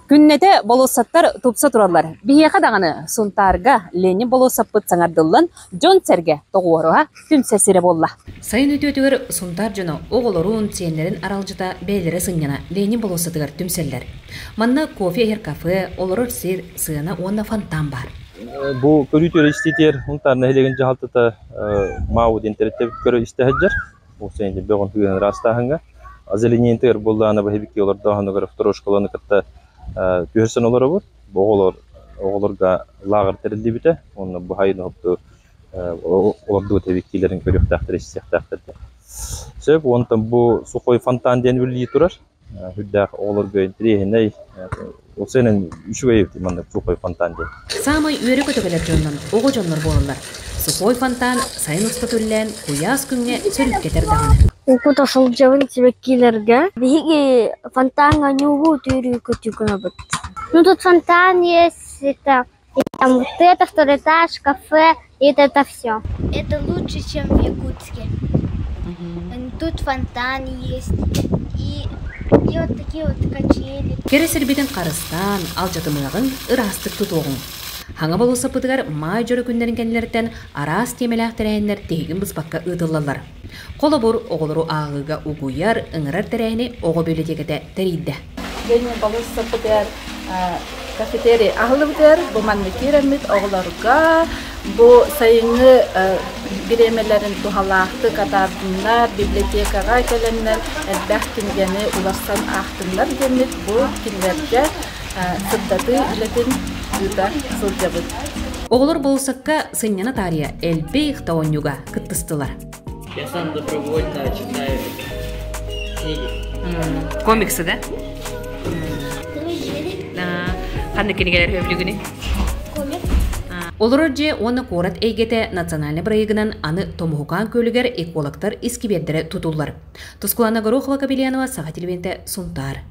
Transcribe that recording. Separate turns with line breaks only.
Күннэтэ болуоссаттар тупса тураллар. Биһиэхэ даҕаны Сунтаарга Ленин болуоссаппыт саҥардыллан, дьон-сэргэ тоҕуоруһа түмсэр сирэ буолла. Сайын үтүөтүгэр Сунтаар дьоно оҕолорун, сиэннэрин аралдьыта бэйэлэрэ сынньана Ленин болуоссатыгар түмсэллэр. Манна кофе иһэр кафе, олорор сир, сыана уонна фонтан баар.
Бу көрүү истиитигэр Сунтаар нэһилиэгин дьаһалтата МАУ диэн тэрилтэбит көрө истэ сылдьар. Ол сайын бөҕүн тыаһын ыраастааһыҥҥа. Озеленение буоллаҕына бэһибикки олордооһунугар второй школаны кытта түһэрсэн олоробут. Бу оҕолор оҕолорго лааҕыр тэриллибитэ. Уонна бу сайын оһопту олордубут эбиккилэрин көрүөхтээхтэр, истиэхтээхтэр. Сөп, онтон бу сухой фонтан диэн үлэлии турар. Үрдээх оҕолорго интэриэһинэй, ол сэнэн үчүгэй эбит маннык сухой фонтан диэн.
Саамай үөрэ-көтө кэлэр дьоннон оҕо дьоннор буолаллар. Сухой фонтан сайын устата үллээн, куйаас күҥҥэ сөрүүккэтэр даҕаны.
Укута сылдьабын сибэккилэргэ. Биһиги фонтаҥҥа ньуугу түүрүү көтүү гынабыт. Ну тут фонтан есть, это и там вот это, второй этаж, кафе, и это, это все. Это лучше, чем в Якутске. Тут фонтан есть, и, и вот такие вот качели.
Кэрэ сирбитин харыстаан, алдьатымыаҕыҥ, ыраастык тутуоҕуҥ. Хаҥа болуоссаппытыгар маай дьоро күннэрин кэннилэриттэн араас тиэмэлээх тэрээһиннэр тиһигин быспакка ыытыллаллар. Холобур, оҕолору ааҕыыга угуйар, ыҥырар тэрээһини оҕо библиотеката тэрийдэ.
Ленин болуоссаппытыгар кафетерий аһылыбытыгар бу манна киирэммит оҕолорго бу сайыҥҥы бириэмэлэрин туһалаахтык атаардыннар, библиотекаҕа кэлэннэр элбэх кинигэни уларсан аахтыннар диэммит бу кинилэргэ сырдатыы үлэтин ыыта сылдьабыт.
Оҕолор болуоссакка сынньана таарыйа элбэх да оонньууга кыттыстылар.
Я сам добровольно читаю книги.
Комиксы, да? Ханнык кинигэлэр сөбүлүүгүнүй? Олорор дьиэ уонна куорат эйгэтэ национальнай бырайыгынан аны Томуһукаан күөлүгэр экологтар искибиэрдэрэ тутуллар. Тускулана Горохова-Кобельянова, Саха телевидениетэ, Сунтаар.